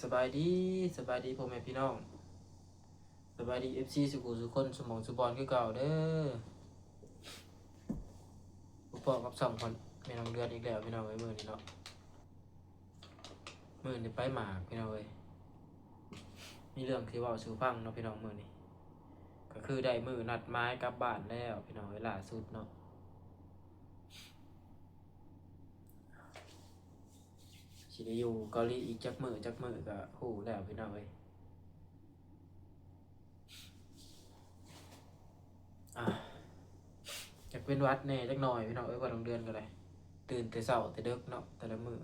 ສະບາຍດີ ສະບາຍດີພໍ່ແມ່ພີ່ນ້ອງ ສະບາຍດີ ເອັຟຊີ ສູ່ຜູ້ສູ່ຄົນ ສູ່ໝ່ອງສູ່ບ່ອນຄືເກົ່າເດີ. ພົບພໍ້ກັບຊ່ອງຂອງແມ່ນ້ອງເດືອນອີກແລ້ວພີ່ນ້ອງເອີຍ ມື້ນີ້ເນາະ. ມື້ນີ້ໄປໝາກພີ່ນ້ອງເອີຍ ມີເລື່ອງຊິເວົ້າສູ່ຟັງເນາະພີ່ນ້ອງ. ມື້ນີ້ກໍຄືໄດ້ມື້ນັດໝາຍກັບບ້ານແລ້ວພີ່ນ້ອງເອີຍ ລ່າສຸດເນາະ. ຊິໄດ້ຢູ່ເກົາຫຼີອີກຈັກມື້ຈັກມື້ກໍຮູ້ແລ້ວພີ່ນ້ອງເອີຍ. ອ່າ ຢາກເປັນຫວັດແດ່ຈັກໜ້ອຍພີ່ນ້ອງເອີຍ ເພາະນ້ອງເດືອນກໍໄດ້ຕື່ນແຕ່ເຊົ້າແຕ່ເດິກເນາະ ແຕ່ລະມື້.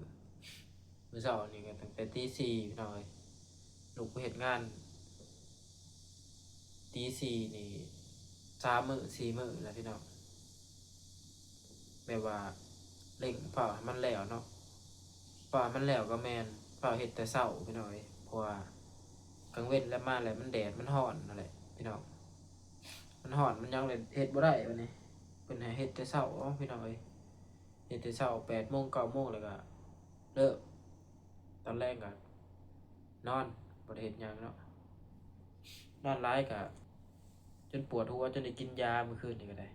ມື້ເຊົ້ານີ້ກໍຕັ້ງແຕ່ຕີສີ່ພີ່ນ້ອງເອີຍ ລຸກໄປເຮັດງານ ຕີສີ່ນີ້ ສາມມື້ສີ່ມື້ແລ້ວພີ່ນ້ອງ. ແບບວ່າເລັ່ງຟ້າວໃຫ້ມັນແລ້ວເນາະ ຟ້າວໃຫ້ມັນແລ້ວກໍແມ່ນ ຟ້າວເຮັດແຕ່ເຊົ້າພີ່ນ້ອງເອີຍ ເພາະວ່າກາງເວັນແລ້ວມາແລ້ວມັນແດດມັນຮ້ອນນັ້ນແຫຼະພີ່ນ້ອງ. ມັນຮ້ອນມັນຫຍັງເລີຍເຮັດບໍ່ໄດ້ບັດນີ້ ເພິ່ນໃຫ້ເຮັດແຕ່ເຊົ້າ ເອົາພີ່ນ້ອງເອີຍ ເຮັດແຕ່ເຊົ້າແປດໂມງເກົ້າໂມງແລ້ວກໍເລີກ ຕອນແລງກໍນອນ ບໍ່ໄດ້ເຮັດຫຍັງເນາະ ນອນຫຼາຍກໍຈົນປວດຫົວ ຈົນໄດ້ກິນຢາມື້ຄືນນີ້ກໍໄດ້.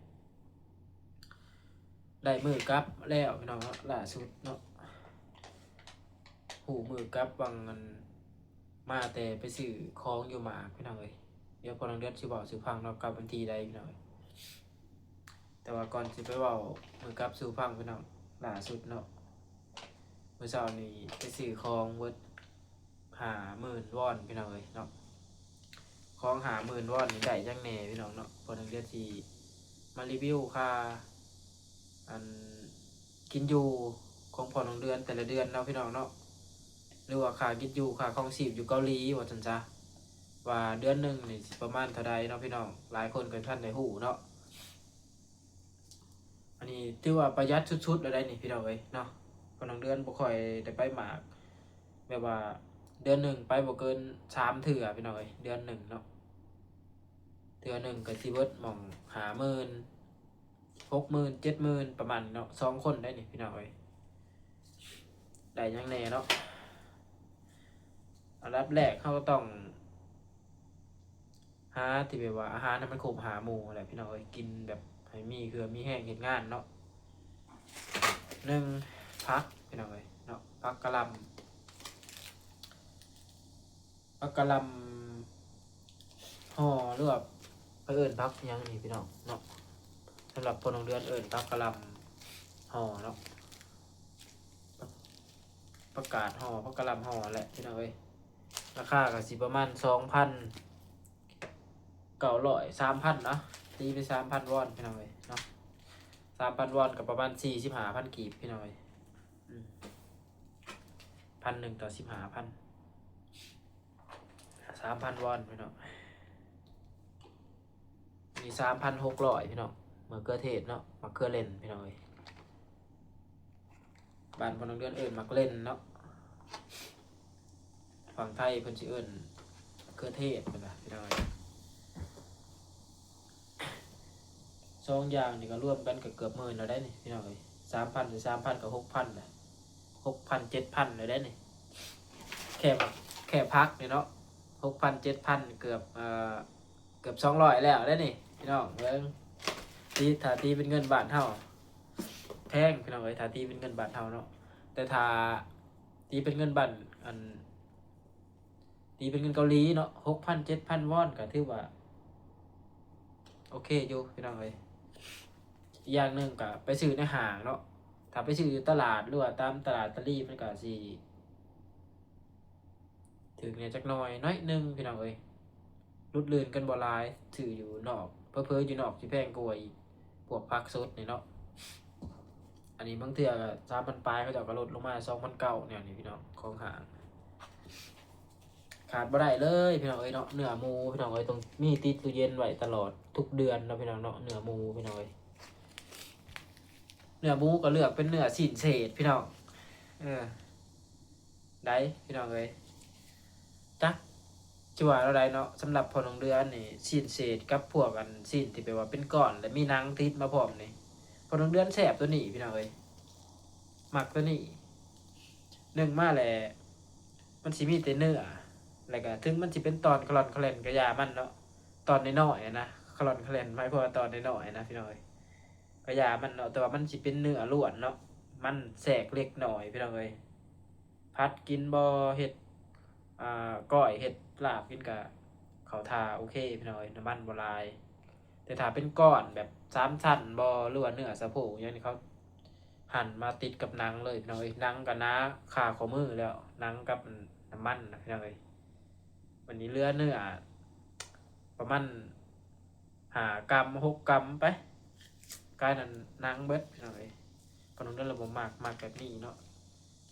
ໄດ້ມື້ກັບແລ້ວພີ່ນ້ອງເນາະ ລ່າສຸດເນາະ ຮູ້ມື້ກັບຫວ່າງອັນ ມາແຕ່ໄປຊື້ຂອງຢູ່ໝາກພີ່ນ້ອງເອີຍ. ດຽວພໍ່ນ້ອງເດືອນຊິເວົ້າສູ່ຟັງເນາະ ກັບວັນທີໃດພີ່ນ້ອງເອີຍ. ແຕ່ວ່າກ່ອນຊິໄປເວົ້າມື້ກັບສູ່ຟັງພີ່ນ້ອງ ລ່າສຸດເນາະ ມື້ເຊົ້ານີ້ໄປຊື້ຂອງເບິດຫ້າໝື່ນວອນພີ່ນ້ອງເອີຍເນາະ. ຂອງຫ້າໝື່ນວອນນີ້ໄດ້ຫຍັງແດ່ພີ່ນ້ອງເນາະ ພໍ່ນ້ອງເດືອນຊິມາຣີວິວຄ່າ ອັນ ກິນຢູ່ຂອງພໍ່ນ້ອງເດືອນແຕ່ລະເດືອນເນາະພີ່ນ້ອງເນາະ ຫຼືວ່າຄ່າກິນຢູ່ ຄ່າຄອງຊີບຢູ່ເກົາຫຼີວ່າຊັ້ນຊະ ວ່າເດືອນໜຶ່ງນີ້ຊິປະມານເທົ່າໃດເນາະພີ່ນ້ອງ. ຫຼາຍຄົນກໍທັນໄດ້ຮູ້ເນາະ ອັນນີ້ຖືວ່າປະຢັດສຸດໆແລ້ວໄດ໋ນີ້ພີ່ນ້ອງເອີຍເນາະ. ເພາະນ້ອງເດືອນບໍ່ຄ່ອຍໄດ້ໄປໝາກ ແບບວ່າເດືອນໜຶ່ງໄປບໍ່ເກີນສາມເທື່ອພີ່ນ້ອງເອີຍ ເດືອນໜຶ່ງເນາະ ເທື່ອໜຶ່ງກໍຊິເບິດໝ່ອງຫ້າໝື່ນ ຫົກໝື່ນ ເຈັດໝື່ນ ປະມານນີ້ເນາະ ສອງຄົນໄດ໋ນີ້ພີ່ນ້ອງເອີຍ. ໄດ້ຫຍັງແດ່ເນາະ ອັນດັບແລກເຮົາກໍຕ້ອງຫາທີ່ແບບວ່າອາຫານໃຫ້ມັນຄົບຫ້າໝູ່ແຫຼະພີ່ນ້ອງເອີຍ ກິນແບບໃຫ້ມີເຫື່ອມີແຮງເຮັດງານເນາະ. ໜຶ່ງ ຜັກພີ່ນ້ອງເອີຍເນາະ ຜັກກະຫຼ່ຳ ຜັກກະຫຼ່ຳຫໍ່ ຫຼືວ່າເຂົາເອີ້ນຜັກຫຍັງນີ້ພີ່ນ້ອງເນາະ. ສຳລັບຄົນໂຮງຮຽນເອີ້ນຜັກກະຫຼ່ຳຫໍ່ເນາະ ຜັກກາດຫໍ່ ຜັກກະຫຼ່ຳຫໍ່ແຫຼະພີ່ນ້ອງເອີຍ. ລາຄາກໍຊິປະມານສອງພັນເກົ້າຮ້ອຍ ສາມພັນເນາະ ຕີເປັນສາມພັນວອນພີ່ນ້ອງເອີຍເນາະ. ສາມພັນວອນກໍປະມານສີ່ສິບຫ້າພັນກີບພີ່ນ້ອງເອີຍ. ອືມ ພັນໜຶ່ງຕໍ່ສິບຫ້າພັນ ສາມພັນວອນພີ່ນ້ອງ. ມີສາມພັນຫົກຮ້ອຍພີ່ນ້ອງ ມະເຂືອເທດເນາະ ມະເຂືອເລັ່ນພີ່ນ້ອງເອີຍ. ບ້ານພວກນ້ອງເດືອນເອີ້ນໝາກເລັ່ນເນາະ ຝັ່ງໄທເພິ່ນຊິເອີ້ນມະເຂືອເທດພຸ້ນນະພີ່ນ້ອງເອີຍ. ສອງຢ່າງນີ້ກໍລວມກັນກໍເກືອບໝື່ນແລ້ວໄດ໋ນີ້ພີ່ນ້ອງເອີຍ. ສາມພັນໃສ່ສາມພັນກໍຫົກພັນແຫຼະ ຫົກພັນ ເຈັດພັນແລ້ວໄດ໋ນີ້. ແຄ່ ແຄ່ຜັກນີ້ເນາະ ຫົກພັນ ເຈັດພັນ ເກືອບ ເອີ ເກືອບສອງຮ້ອຍແລ້ວເດ້ນີ້ພີ່ນ້ອງເບິ່ງ. ຕີ ຖ້າຕີເປັນເງິນບ້ານເຮົາ ແພງພີ່ນ້ອງເອີຍ ຖ້າຕີເປັນເງິນບ້ານເຮົາເນາະ. ແຕ່ຖ້າຕີເປັນເງິນບ້ານ ອັນ ຕີເປັນເງິນເກົາຫຼີເນາະ ຫົກພັນ ເຈັດພັນວອນ ກໍຖືວ່າໂອເຄຢູ່ພີ່ນ້ອງເອີຍ. ອີກຢ່າງໜຶ່ງກໍໄປຊື້ໃນຫ້າງເນາະ ຖ້າໄປຊື້ຢູ່ຕະຫຼາດ ຫຼືວ່າຕາມຕະຫຼາດຕະລີ ມັນກໍຊິ ຖືກແດ່ຈັກໜ້ອຍ ໜ້ອຍໜຶ່ງພີ່ນ້ອງເອີຍ. ຫຼຸດລື່ນກັນບໍ່ຫຼາຍ ຊື້ຢູ່ນອກ ເຜີໆຢູ່ນອກຊິແພງກວ່າອີກ ພວກຜັກສົດນີ້ເນາະ. ອັນນີ້ບາງເທື່ອກໍສາມພັນປາຍ ເຂົາເຈົ້າກໍລົດລົງມາສອງພັນເກົ້າ ແນວນີ້ພີ່ນ້ອງ ຂອງຫ້າງ. ຂາດບໍ່ໄດ້ເລີຍພີ່ນ້ອງເອີຍເນາະ ເນື້ອໝູພີ່ນ້ອງເອີຍ ຕ້ອງມີຕິດຕູ້ເຢັນໄວ້ຕະຫຼອດທຸກເດືອນເນາະພີ່ນ້ອງເນາະ ເນື້ອໝູພີ່ນ້ອງເອີຍ. ເນື້ອໝູກໍເລືອກເປັນເນື້ອຊີ້ນເສດພີ່ນ້ອງ ເອີ ໄດ້ພີ່ນ້ອງເອີຍ. ຈັກຊິວ່າແນວໃດເນາະ ສຳລັບພໍ່ນ້ອງເດືອນນີ້ ຊີ້ນເສດກັບພວກອັນຊີ້ນທີ່ແບບວ່າເປັນກ້ອນ ແລະມີໜັງຕິດມາພ້ອມນີ້ ພໍ່ນ້ອງເດືອນແຊບໂຕນີ້ພີ່ນ້ອງເອີຍ ມັກໂຕນີ້. ໜຶ່ງມາແລ້ວ ມັນຊິມີແຕ່ເນື້ອ ແລ້ວກະເຖິງມັນຊິເປັນຕອນຄະລ່ອນຄະແລ່ນກະຢ່າມັນເນາະ ຕອນນ້ອຍໆນະ ຄະລ່ອນຄະແລ່ນໝາຍຄວາມວ່າຕອນນ້ອຍໆນະ ພີ່ນ້ອງເອີຍ ກະຢ່າມັນເນາະ ແຕ່ວ່າມັນຊິເປັນເນື້ອລ້ວນເນາະ ມັນແຊກເລັກນ້ອຍ ພີ່ນ້ອງເອີຍ ຜັດກິນບໍ່ ເຮັດ ອ່າ ກ້ອຍ ເຮັດລາບກິນກະເຂົ້າທ່າໂອເຄ ພີ່ນ້ອງເອີຍ ນ້ຳມັນບໍ່ຫຼາຍ. ແຕ່ຖ້າເປັນກ້ອນແບບສາມຊັ້ນບໍ່ ຫຼືວ່າເນື້ອສະໂພກຫຍັງນີ້ ເຂົາຫັ່ນມາຕິດກັບໜັງເລີຍ ພີ່ນ້ອງເອີຍ ໜັງກະໜາຄາຂໍ້ມືແລ້ວ ໜັງກັບນ້ຳມັນນະ ພີ່ນ້ອງເອີຍ. ບັດນີ້ເຫຼືອເນື້ອປະມານຫ້າກຣາມ ຫົກກຣາມໄປ ກາຍນັ້ນໜັງເບິດ ພີ່ນ້ອງເອີຍ. ພວກນ້ອງເດີລະບໍ່ມັກ ມັກແບບນີ້ເນາະ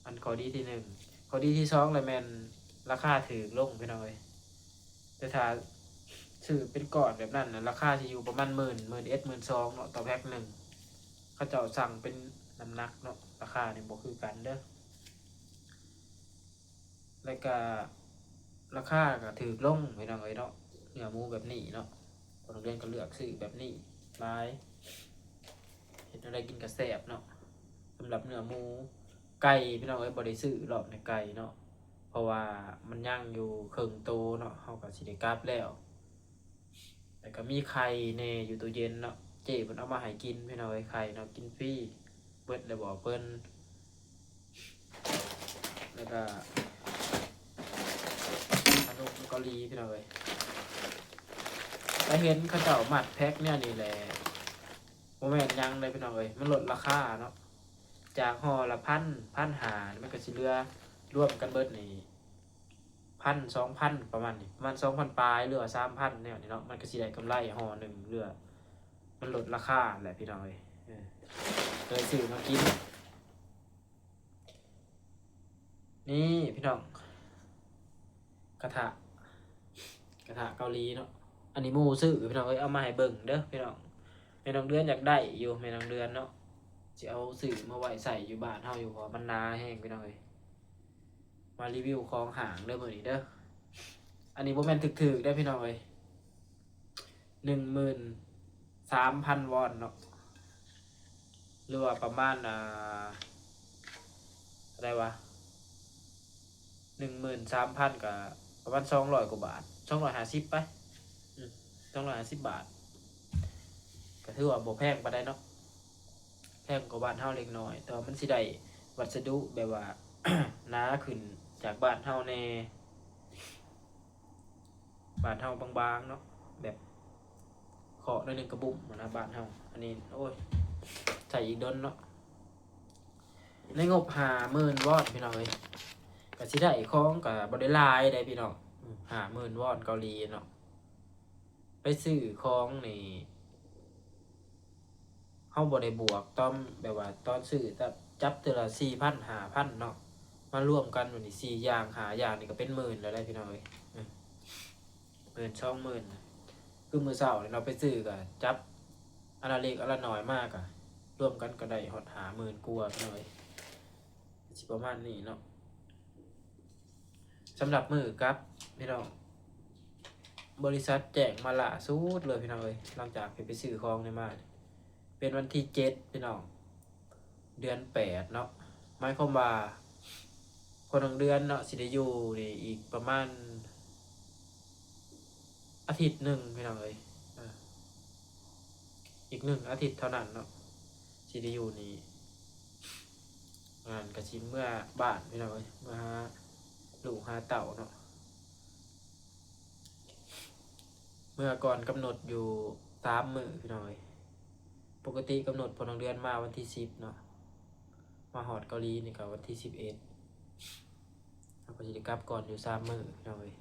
ອັນຂໍ້ດີທີໜຶ່ງ. ຂໍ້ດີທີສອງລະແມ່ນລາຄາຖືກລົງ ພີ່ນ້ອງເອີຍ. ແຕ່ຖ້າຊື້ເປັນກ້ອນແບບນັ້ນນະ ລາຄາຊິຢູ່ປະມານໝື່ນ ໝື່ນເອັດ ໝື່ນສອງເນາະ ຕໍ່ແພັກໜຶ່ງ. ເຂົາເຈົ້າສັ່ງເປັນນ້ຳໜັກເນາະ ລາຄານີ້ບໍ່ຄືກັນເດີ. ແລ້ວກະລາຄາກະຖືກລົງ ພີ່ນ້ອງເອີຍເນາະ ເນື້ອໝູແບບນີ້ເນາະ. ພວກນ້ອງເດືອນກະເລືອກຊື້ແບບນີ້ຫຼາຍ ເຮັດແນວໃດກິນກະແຊບເນາະ. ສຳລັບເນື້ອໝູ ໄກ່ ພີ່ນ້ອງເອີຍ ບໍ່ໄດ້ຊື້ລອບໃນໄກ່ເນາະ ເພາະວ່າມັນຍັງຢູ່ເຄິ່ງໂຕເນາະ ເຮົາກະຊິໄດ້ກັບແລ້ວ. ແລ້ວກະມີໄຂ່ແດ່ຢູ່ຕູ້ເຢັນເນາະ ເຈ້ເພິ່ນເອົາມາໃຫ້ກິນ ພີ່ນ້ອງເອີຍ ໄຂ່ເນາະ ກິນຟຣີ ເບິດແລ້ວບອກເພິ່ນ. ແລ້ວກະຂະໜົມເກົາຫຼີ ພີ່ນ້ອງເອີຍ ໄປເຫັນເຂົາເຈົ້າມັດແພັກແນວນີ້ແຫຼະ ບໍ່ແມ່ນຫຍັງເດ້ ພີ່ນ້ອງເອີຍ ມັນລົດລາຄາເນາະ ຈາກຫໍ່ລະພັນ ພັນຫ້າ ມັນກະຊິເຫຼືອ ລວມກັນເບິດນີ້ ພັນ ສອງພັນ ປະມານນີ້ ປະມານສອງພັນປາຍ ຫຼືວ່າສາມພັນ ແນວນີ້ເນາະ ມັນກະຊິໄດ້ກຳໄລຫໍ່ໜຶ່ງ ຫຼືວ່າມັນລົດລາຄາແຫຼະ ພີ່ນ້ອງເອີຍ. ເອີ ເລີຍຊື້ມາກິນ ນີ້ພີ່ນ້ອງ ກະທະ ກະທະເກົາຫຼີເນາະ ອັນນີ້ໝູຊື້ ພີ່ນ້ອງເອີຍ ເອົາມາໃຫ້ເບິ່ງເດີພີ່ນ້ອງ. ແມ່ນ້ອງເດືອນຢາກໄດ້ຢູ່ ແມ່ນ້ອງເດືອນເນາະ ຊິເອົາຊື້ມາໄວ້ໃຊ້ຢູ່ບ້ານເຮົາຢູ່ ເພາະວ່າມັນໜາແຮງ ພີ່ນ້ອງເອີຍ. ມາຣີວິວຂອງຫ້າງເດີມື້ນີ້ເດີ. ອັນນີ້ບໍ່ແມ່ນຖືກໆເດີພີ່ນ້ອງເອີຍ ໜຶ່ງໝື່ນສາມພັນວອນເນາະ ຫຼືວ່າປະມານ ອ່າ ເທົ່າໃດວະ ໜຶ່ງໝື່ນສາມພັນ ກະປະມານສອງຮ້ອຍກວ່າບາດ ສອງຮ້ອຍຫ້າສິບໄປ ອືມ ສອງຮ້ອຍຫ້າສິບບາດ ກະຖືວ່າບໍ່ແພງປານໃດເນາະ. ແພງກວ່າບ້ານເຮົາເລັກນ້ອຍ ແຕ່ວ່າມັນຊິໄດ້ວັດສະດຸແບບວ່າ ໜາຂຶ້ນຈາກບ້ານເຮົາແດ່. ບ້ານເຮົາບາງໆເນາະ ແບບເຄາະໜ້ອຍໜຶ່ງກະບຸ້ມຫັ້ນນະບ້ານເຮົາ. ອັນນີ້ ໂອ້ຍ ໃຊ້ອີກດົນເນາະ. ໃນງົບຫ້າໝື່ນວອນ ພີ່ນ້ອງເອີຍ ກະຊິໄດ້ຂອງ ກະບໍ່ໄດ້ຫຼາຍເດ້ພີ່ນ້ອງ ຫ້າໝື່ນວອນເກົາຫຼີເນາະ. ໄປຊື້ຂອງນີ້ ເຮົາບໍ່ໄດ້ບວກຕອນ ແບບວ່າຕອນຊື້ ຈັບເທື່ອລະສີ່ພັນ ຫ້າພັນເນາະ ມາລວມກັນບັດນີ້ ສີ່ຢ່າງ ຫ້າຢ່າງນີ້ກະເປັນໝື່ນແລ້ວເດ້ພີ່ນ້ອງເອີຍ ໝື່ນ ສອງໝື່ນ. ຄືມື້ເຊົ້ານີ້ເນາະ ໄປຊື້ກະຈັບອັນລະເລັກອັນລະນ້ອຍມາ ກະລວມກັນກະໄດ້ຮອດຫ້າໝື່ນກວ່າພີ່ນ້ອງເອີຍ ກະຊິປະມານນີ້ເນາະ. ສຳລັບມື້ກັບພີ່ນ້ອງ ບໍລິສັດແຈ້ງມາລ່າສຸດເລີຍພີ່ນ້ອງເອີຍ ຫຼັງຈາກທີ່ໄປຊື້ຂອງນີ້ມາ ເປັນວັນທີເຈັດພີ່ນ້ອງ ເດືອນແປດເນາະ ໝາຍຄວາມວ່າພໍ່ນ້ອງເດືອນເນາະ ຊິໄດ້ຢູ່ນີ້ອີກປະມານອາທິດໜຶ່ງພີ່ນ້ອງເອີຍ ເອີ ອີກໜຶ່ງອາທິດເທົ່ານັ້ນເນາະ ຊິໄດ້ຢູ່ນີ້ ງານກະຊິເມືອບ້ານພີ່ນ້ອງເອີຍ ເມືອຫາລູກຫາເຕົ້າເນາະ. ເມືອກ່ອນກຳນົດຢູ່ສາມມື້ພີ່ນ້ອງເອີຍ ປົກກະຕິກຳນົດພໍ່ນ້ອງເດືອນມາວັນທີສິບເນາະ ມາຮອດເກົາຫຼີນີ້ກະວັນທີສິບເອັດ ເຮົາກະຊິໄດ້ກັບກ່ອນຢູ່ສາມມື້ພີ່ນ້ອງເອີຍ.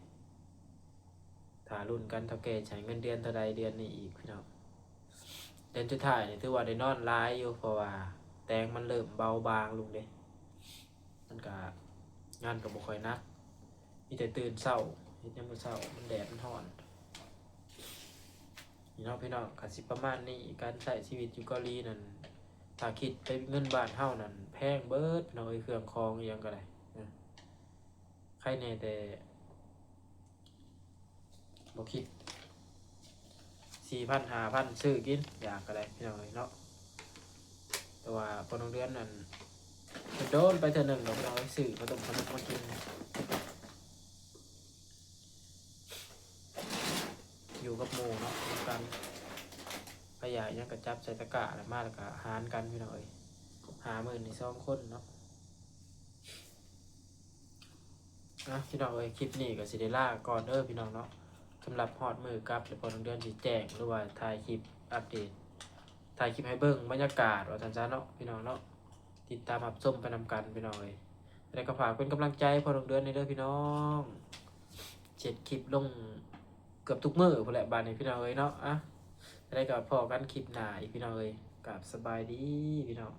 ຖ້າລຸ້ນກັນເຖົ້າແກ່ຊິໃຫ້ເງິນເດືອນເທົ່າໃດເດືອນນີ້ອີກພີ່ນ້ອງ. ເດືອນສຸດທ້າຍນີ້ຖືວ່າໄດ້ນອນຫຼາຍຢູ່ ເພາະວ່າແຕງມັນເລີ່ມເບົາບາງລົງເດ້ ມັນກະ ງານກະບໍ່ຄ່ອຍໜັກ ມີແຕ່ຕື່ນເຊົ້າ ເຮັດຍາມມື້ເຊົ້າ ມັນແດດມັນຮ້ອນ. ນີ້ເນາະພີ່ນ້ອງ ກະຊິປະມານນີ້ ການໃຊ້ຊີວິດຢູ່ເກົາຫຼີນັ້ນ ຖ້າຄິດເປັນເງິນບ້ານເຮົານັ້ນແພງເບິດພີ່ນ້ອງເອີຍ ເຄື່ອງຂອງອີ່ຫຍັງກະໄດ້ ເອີ ໃຄແນ່ແຕ່ບໍ່ຄິດ ສີ່ພັນ ຫ້າພັນ ຊື້ກິນຢາກກະໄດ້ພີ່ນ້ອງເອີຍເນາະ. ແຕ່ວ່າພໍ່ນ້ອງເດືອນນັ້ນ ໂດນໄປເທື່ອໜຶ່ງດອກພີ່ນ້ອງເອີຍ ຊື້ເຂົ້າຕົ້ມເຂົ້າໜົມມາກິນ ກັບໝູ່ເນາະ ນຳກັນ ຂະຫຍະຫຍັງກໍຈັບໃສ່ຕະກ້າ ແລ້ວມາ ແລ້ວກໍຫານກັນ ພີ່ນ້ອງເອີຍ ຫ້າໝື່ນນີ້ສອງຄົນເນາະ. ອ່ະ ພີ່ນ້ອງເອີຍ ຄລິບນີ້ກໍຊິໄດ້ລາກ່ອນເດີ ພີ່ນ້ອງເນາະ. ສຳລັບຮອດມື້ກັບ ແລ້ວພໍ່ນ້ອງເດືອນຊິແຈ້ງ ຫຼືວ່າຖ່າຍຄລິບອັບເດດ ຖ່າຍຄລິບໃຫ້ເບິ່ງບັນຍາກາດ ວ່າຊັ້ນຊະເນາະ ພີ່ນ້ອງເນາະ. ຕິດຕາມຮັບຊົມໄປນຳກັນ ພີ່ນ້ອງເອີຍ. ແລ້ວກໍຝາກເປັນກຳລັງໃຈພໍ່ນ້ອງເດືອນແດ່ເດີ ພີ່ນ້ອງ. ເຮັດຄລິບລົງເກືອບທຸກມື້ພຸ້ນແຫຼະ ບາດນີ້ ພີ່ນ້ອງເອີຍເນາະ. ອ່ະ ແລ້ວກໍພໍ້ກັນຄລິບໜ້າອີກ ພີ່ນ້ອງເອີຍ. ກາບສະບາຍດີ ພີ່ນ້ອງ.